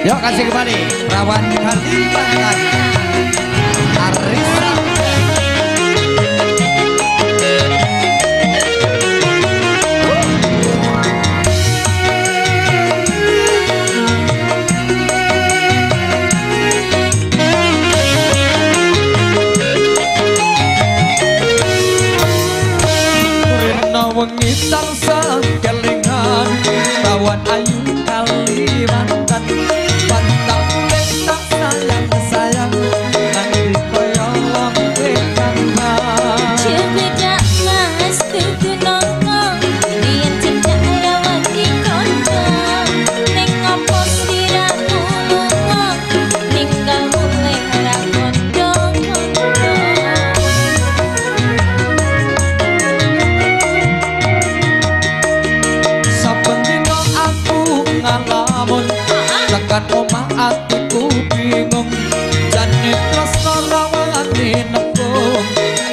Yuk kasih kembali Perawan Kalimantan Arisa. Rina wengi tansah kelingan Perawan ayu Kalimantan. Bantal kulit tak sayang-sayang nganti kaya wong wedangan. Cepedak mas tuku nongko yen cedak rawani kanca ning opo sliramu lunga ninggal mulih ra kondo-kondo. Saben dina aku ngalamun tekan omah atiku bingung jane tresno rawani nembung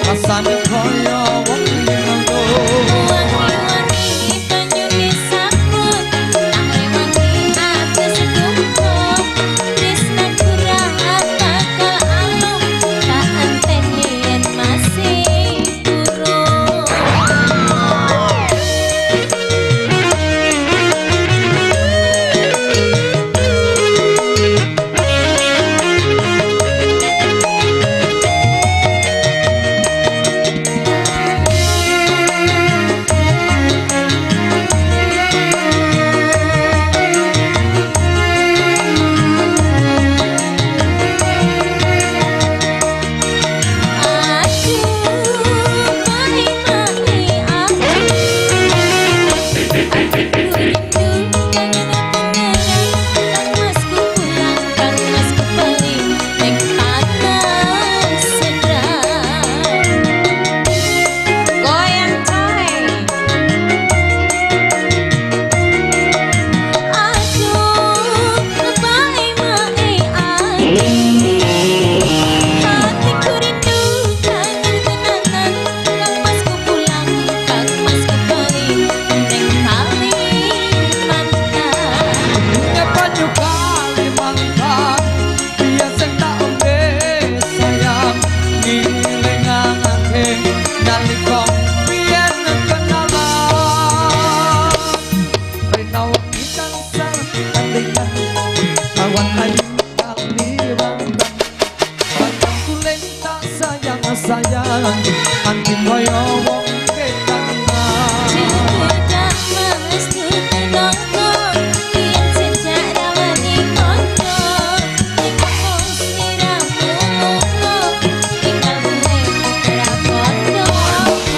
rasane kaya wong bingung. Wangi-wangi banyune sabun tak rewangi atus kumpul tresnaku ra bakal alum tak enteni yen masih durung. Aduh, mahi-mahi aku, aku rindu kangen tenanan. Kang masku pulang, kang masku bali ning tanah seberang. Goyang coy. Aduh, mahi-mahi aku, hatiku rindu kangen tenanan. Kang masku pulang, kang masku bali ning Kalimantan. Banyu Kalimantan biyen sing tak ombe sayang ngilingake nalika biyen kenalan. Rina wengi tansah kelingan Perawan ayu Kalimantan. Bantal kulit tak sayang-sayang anti kaya wong ketangan. Cepedak mas tuku nongko yen cecak rawani kanca ning opo sliramu lunga tinggal mulih ra kondo-kondo.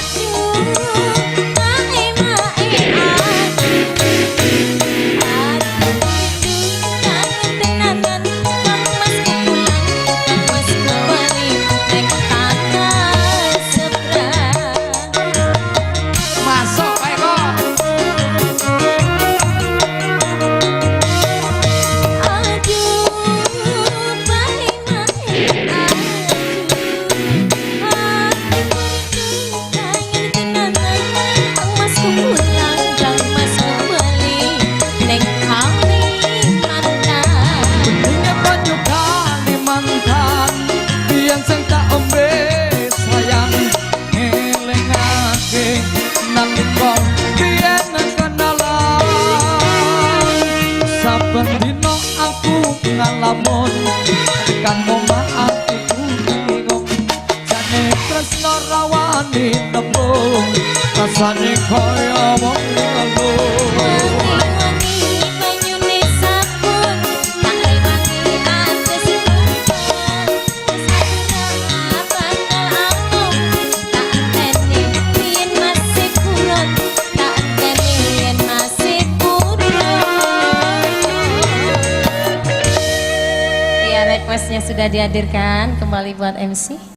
Aduh, mae-mae aku, aku rindu kangen tenanan. Kang masku pulang, kang masku bali ning tanah seberang. Masuk Pak Eko. Aduh, mae-mae aduh, hatiku rindu kangen tenanan. Kang masku pulang, kang masku bali ning Kalimantan. Beninge banyu Kalimantan biyen sing tak ombe sayang ngelingake nalika biyen kenalan. Saben dina aku ngalamun tekan omah atiku bingung jane tresno rawani nembung rasane kaya wong ngeluh. Wangi-wangi banyune sabun tak rewangi atus kumpul tresnaku ra bakal alum tak enteni yen masih purun tak enteni yen masih purun. Ya, requestnya sudah dihadirkan kembali buat MC.